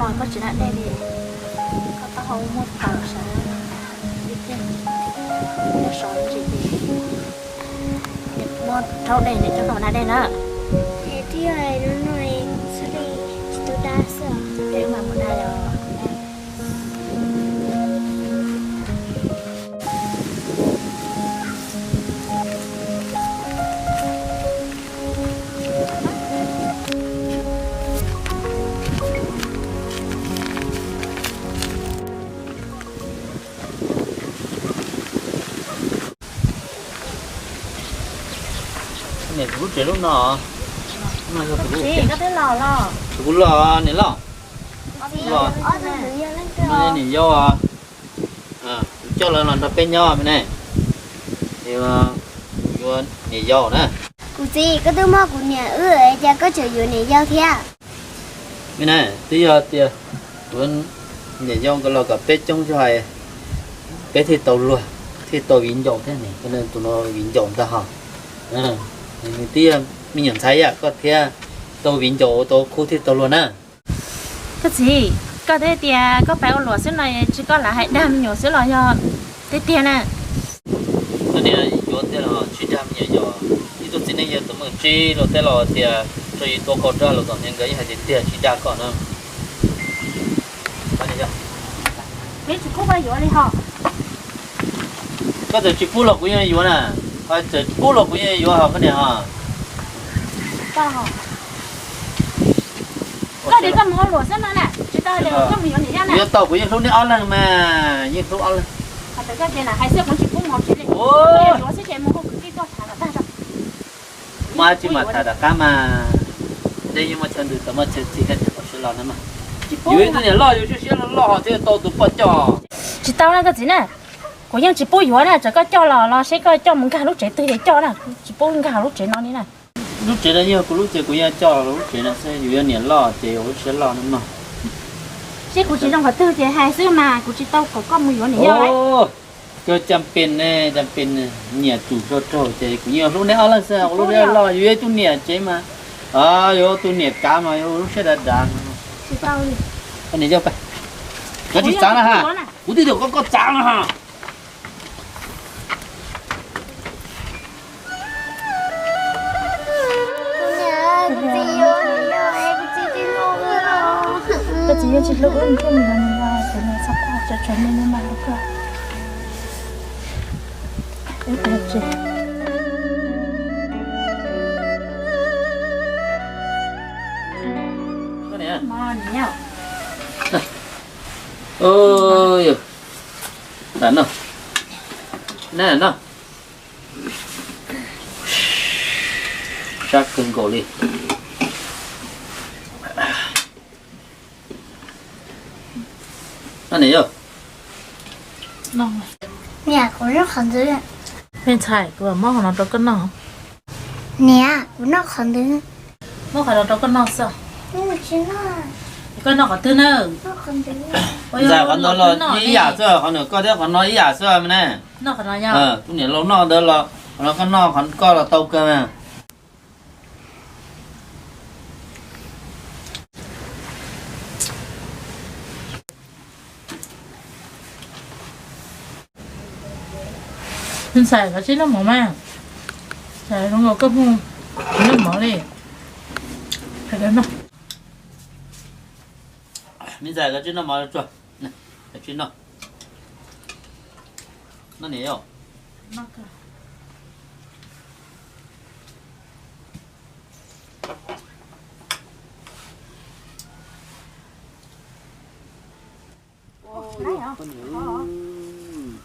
Koj tsis da dej li, koj taub hau muaj tawm sav, nyob sov ntsis ces niam muab rhaub dej, niam coj koj mus da dej na. Twb yog hnub no txhob li, tsis tau da xwb. Dej mas mus da os. Niam, kuv lub tsev lub no, no yog kuv lub tsev. Kuv los, niam loj. Niam yau, kuv coj lawv los nrog peb nyob me ne. Kuv yuav niam yau na. Kuv txiv, koj twb muaj kuv niam wb, cas koj tseem yuav niam yau thiab? Me ne, twb yog tias kuv niam yau nkawd los kom peb coob zog, peb thiaj tau luag, thiaj tau viv ncaus thiab ne. Tus no viv ncaus ntag hos. Nws twb yog me nyuam ntxhais yam koj thiab, tau viv ncaus tau khub thiaj tau luag na. Koj txiv, koj twb tias koj pab ua luam xwb no, tsis koj lam hais dag me nyuam xwb los yog tiag tiag na? Koj niam, yuav tiag los tsis dag me nyuam yog ib tug txiv neej yawg tus muaj tsib los tej los tias tso yus tua koj dag los kom niam nkawd yeej hais tiag tiag tsis dag koj na. Peb tsis pub koj yuav li hos. Koj txawm tsis pub los kuv yeej yuav na. Koj txawm pub los kuv yeej yuav hos koj niam hos. Koj tias koj mus ua luam xwb no na, tsis tau tias koj mus yuav niam yau na. Yuav tau, kuv yeej hlub neb ob leeg mas, yeej hlub ob leeg. Hais tias koj tias na, hais xwb kuv tsis pub mus tsev li. Yuav xwb ces mus hu kwv tij tuaj tham kom tag tso. Muaj dab tsi mas tham rov qab mas. Dej yeej muaj chaw ntws, tau muaj chaw txi, koj tsis txhob siab lo na mas. Yus ib tug niam loj yus siab siab loj loj thiaj tau tus poj coj. Tsis tau na koj txiv na, kuv yeej tsis pub yuav na, txawm koj coj los los seb koj coj mus nkag lub tsev twg ces coj na, tsis pub nkag lub tsev no li na. Lub tsev no yog kuv lub tsev, kuv yeej coj los lub tsev no xwb, yus yog niam loj ces yus lub siab loj no mog. Seb kuv tsis zoo qhov twg ces hais xwb mas, kuv tsis tau kom koj mus yuav niam yau. Koj cam pes ne, cam pes ne, niam tsum rau raug ces kuv yeej hlub neb ob leeg xwb, kuv lub siab loj, yus yog ib tug niam tsev mas, yus tus niam kav mas yus lub siab dav dav. Koj niam yau, koj tsis txav na ha, kuv twb tias koj, koj txav na ha. Koj txiv yuav tsis hlub wb, nws thiaj mus yuav niam yau, kuv niam txhob pab, tso tseg nej, nej mam hlub koj. Wb pab tsev. Noj, noj. Sab kawg nkaus li. Noj niam yau. Niam, kuv noj qhov ntawd. Me ntxhais, kuv muab qhov no rau koj noj. Niam, kuv noj qhov ntawd. Muab qhov no rau koj noj xwb. Koj noj qhov twg na? Ntxhais, qhov ntawd los ib yam xwb, qhov no koj thiab qhov no ib yam xwb me ne. Noj qhov no yog. Tus niam laus noj ntawd los qhov no koj noj, qhov koj los tau kawg mas. Ntxhais, koj tsis noj mov mas. Ntxhais, zoo nkaus koj mus noj mov li. Me ntxhais, koj tsis noj mov tsuag, koj tsis noj. Noj niam yau.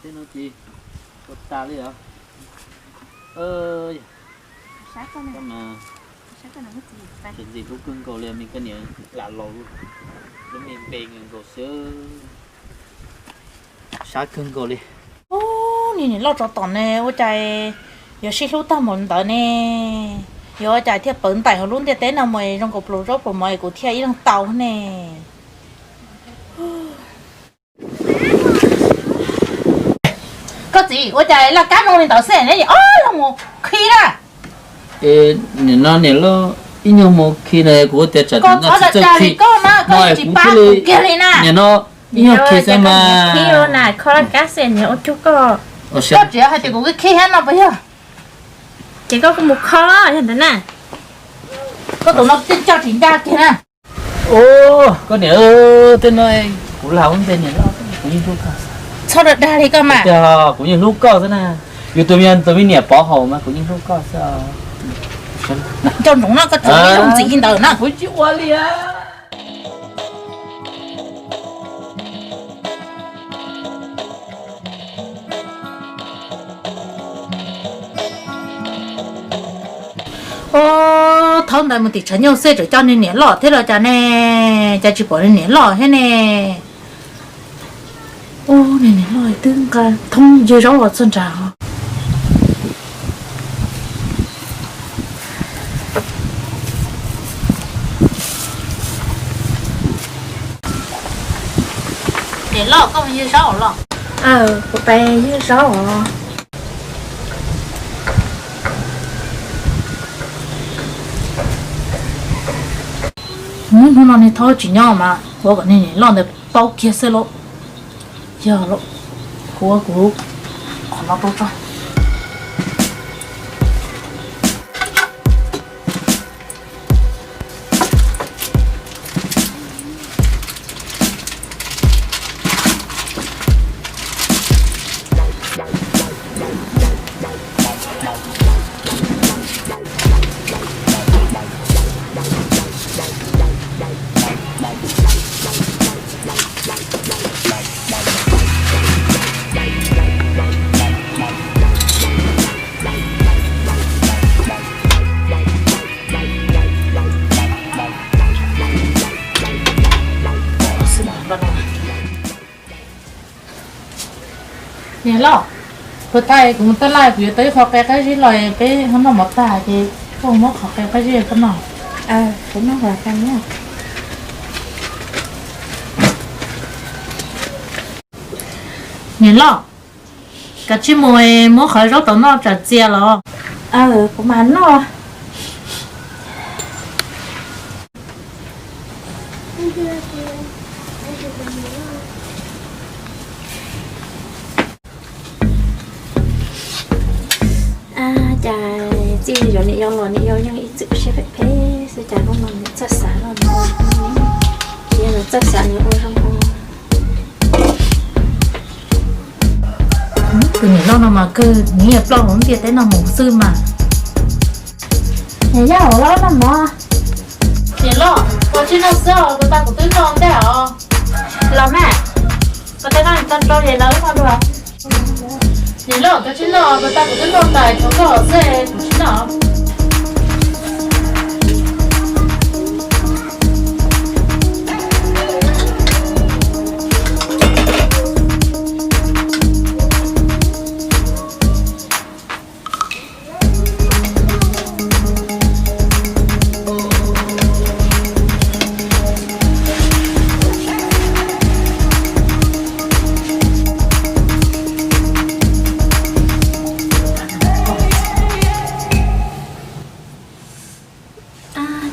Tej no ces ua tas li os. Txawm ntxim hlub kawg nkaus li me koj niam, lam laus lub me npe nkaus xwb. Sab kawg nkaus li. Ub, niag niam loj tsov tom ne, ua cas yuav sib hlub tag npaum ntawd ne? Yuav ua cas thiaj pawv ntais hauv lub ntiaj teb no mus zoo nkaus pluas zaub pluas mov es kuv thiaj ib leeg tau ne? Koj txiv, ua cas laj kab zoo li ntawd xwb ne, ob leeg mus khi na. Nim no niam loj, Ib nyuag mus khi na, kuv tias tsam no tsis txawj khi, no kuv thiaj li, nim no ib nyuag khi xwb mas. Kho laj kab xwb niam ua cuag koj. Tsis hais tias kuv khi thiab no puas yog? Ces koj kuj mus kho yog ntawd na. Koj tus no twb coj tsis ncaj kiag na. Koj niam, tej no kuv lam ua ntej niam loj, kuv yeej hlub koj. Txhob dag dag li koj mas. Kuv yeej hlub koj xwb na. Yus tus me, tus me niam pov haum mas kuv yeej hlub koj xwb. Nco ntsoov no, koj tsis zoo ntxim li ntawd na. Kuv tsis ua li. Ua thaum ntawd mus tim tshav nyuj xwb tseem coj niag niam loj thiab los cas ne, cas tsis pom niag niam loj thiab ne. Ua niag niam loj twb nqa thoob ywg zaub los txog nrad. Niam loj, koj mus ywg zaub los? Aw, kuv pais ywg zaub os. Hnub no niag thaub tsis nyob mas ua kom niag niam loj ntawd paub kiag xwb lauj. Yog lauj, kuv ua kuv qhov no rau tso. Niam loj, puas tag kuv mus taj laj kuv yuav tau ib qho qe qab zib los peb ho noj mov tag ces koj muab qhov qe qab zib koj noj. Niam loj, kav tsij mus muab qhov zaub tau noj tsam txias los. Kuv mam noj. Cas txij li yog niam yau los niam yau yeej ib txwm siab phem phem xwb, cas hnub no niam txawj xav los, niam txawj xav nws ua zoo ua. Tus niam loj no mas kawg nyiam ploj hauv ntiaj teb no mus xwb mas. Niam yau, los noj mov. Niam loj, koj tsis noj xwb os, puas tag kuv twb noj ntej os. Los mas, koj twb noj tau rau niam loj noj dua. Niam loj, koj tsis noj, puas tag kuv twb noj tas tshuav koj xwb, kuv tsis noj.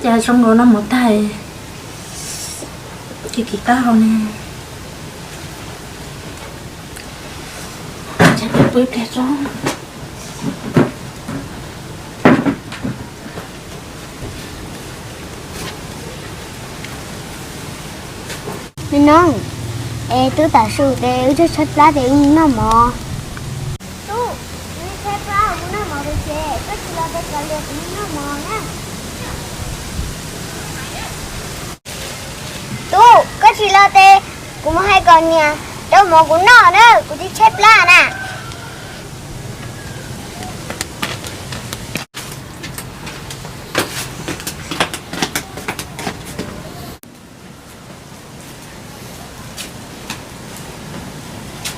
Cas zoo nkaus noj mov tag, tsis kim taub hau ne. Pw ib pliag tso. Me noog, es tub tam su ces wb tshaib tshaib plab ces wb mus noj mov. Tub, kuv tshaib plab mus noj mov ces koj tsis los ces kav liam kuv mus noj mov na. Tub, koj tsis los ces kuv mus hais kom niam rau mov kuv noj na, kuv twb tshaib plab na.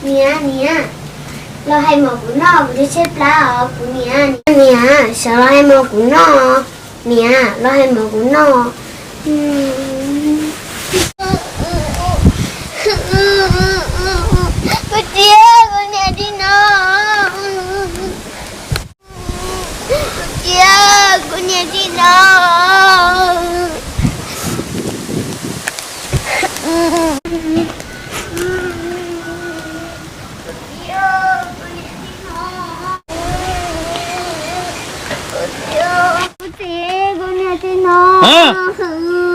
Niam, niam, los hais mov kuv noj, kuv twb tshaib plab os kuv niam. Niam, sawv los hais mov kuv noj. Niam, los hais mov kuv noj. Kuv txiv, kuv niam tsis noj. Kuv txiv, kuv niam tsis noj.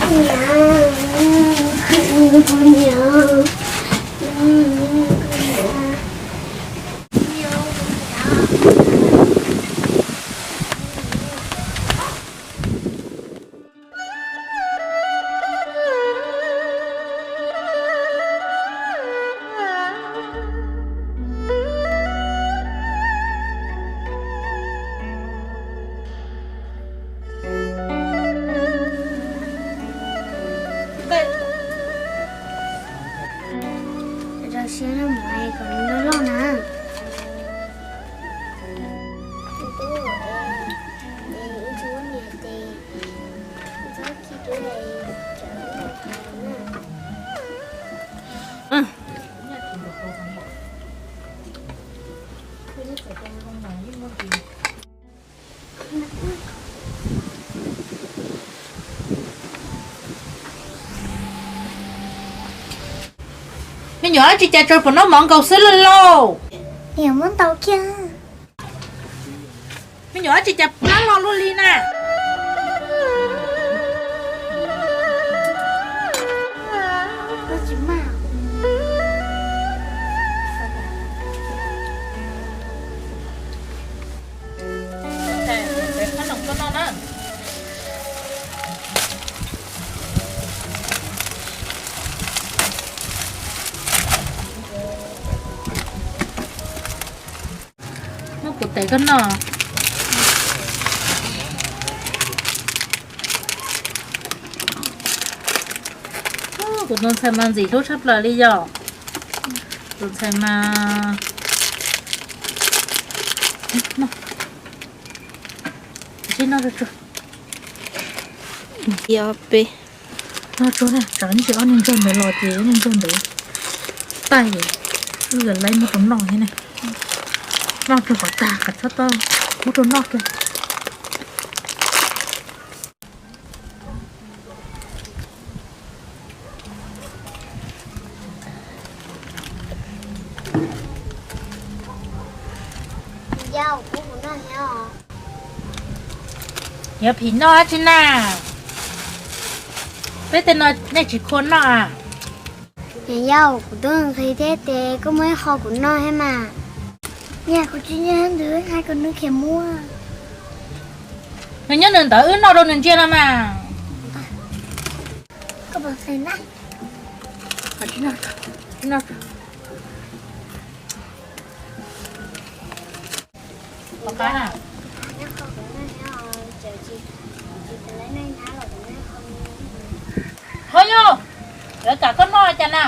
Niam, kuv niam, kuv niam. Rau siab na mog, kom nws loj loj na. Me nyuam, dab tsi cas tsawg pom noj mov nkaus xwb lauj? Niam, muab ntaus kiag. Me nyuam, dab tsi cas plab lo luaj li na? Muab kuv tes koj noj. Kuv tus ntxhais mas ntxim hlub tshaj plaws li yom. Tus ntxhais mas, sib noj tsuag tsuag. Ib ob peb. Noj tsuag na, tsam ntsis ob niag ntsuag ntawd los ces ob niag ntsuag ntawd taij, wb yuav laib muab rau noj thiab ne. Noj tsuag kom tag kom txhob tau muab rau noj kiag. Yuav phim noj dab tsi na? Peb tej no nej tsis khua noj a? Niam yau, kuv twb nqhis thiab ces koj muab ib qho kuv noj thiab mas. Niam, kuv tsis nyiam ntawd, hais kom nws khiav mus. Nws nyob nws ntawd, wb noj rau nws ntsia no mas. Koj pom xeem na. Ho yog, lawv kam koj noj cas na?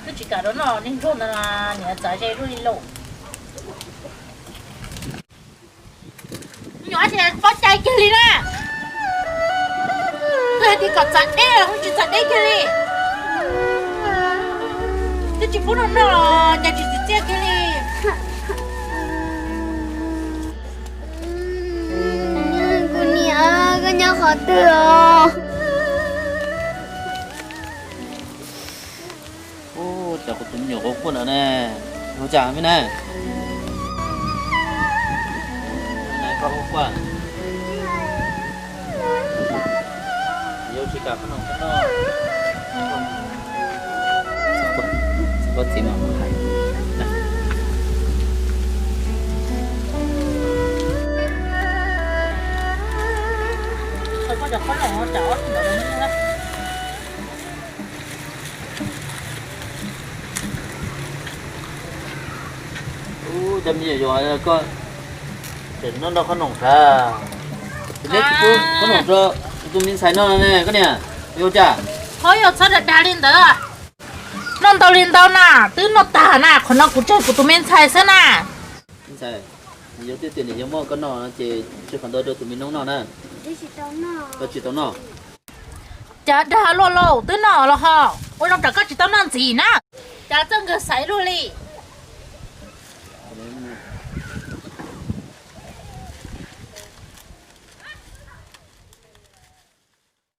Twb tsis kam rau noj, niag ntsuag ntawd niam txav ze luaj li lauj. Nyuam, pob cai kiag li na. Twb hais tias kom txav deb los tsis txav deb kiag li. Twb tsis pub noj noj los cas tsis txiv txiaj kiag li. Kuv niam, koj nyob qhov twg os? Ub, cas kuv tus me nyuam quaj quaj lawm ne? Ua cas me na? Koj quaj quaj. Yuav tsis kam koj noj koj noj. Koj txiv mas mus hais. Koj cov qhob noom no cas ob tug ntawd los me na. Cov me nyuam yaus, koj tseem noj nrog qhob noom sav, neb tsis pub qhob noom rau tus me ntxhais noj ne koj niam, ua cas? Ho yog txhob dag dag li ntawd. Noj ntau li ntau na, twb noj tag na, qhov no kuv tseg kuv tus me ntxhais xwb na. Ntxhais, yog tias nws yuav muab koj noj ces tseg qhov ntawd rau tus me noob noj na. Koj tsis tau noj. Cas dag luaj lauj, twb noj los ho. Ua zoo tsam koj tsis tau noj ntxiv na. Cas txawj nkag xaiv luaj li.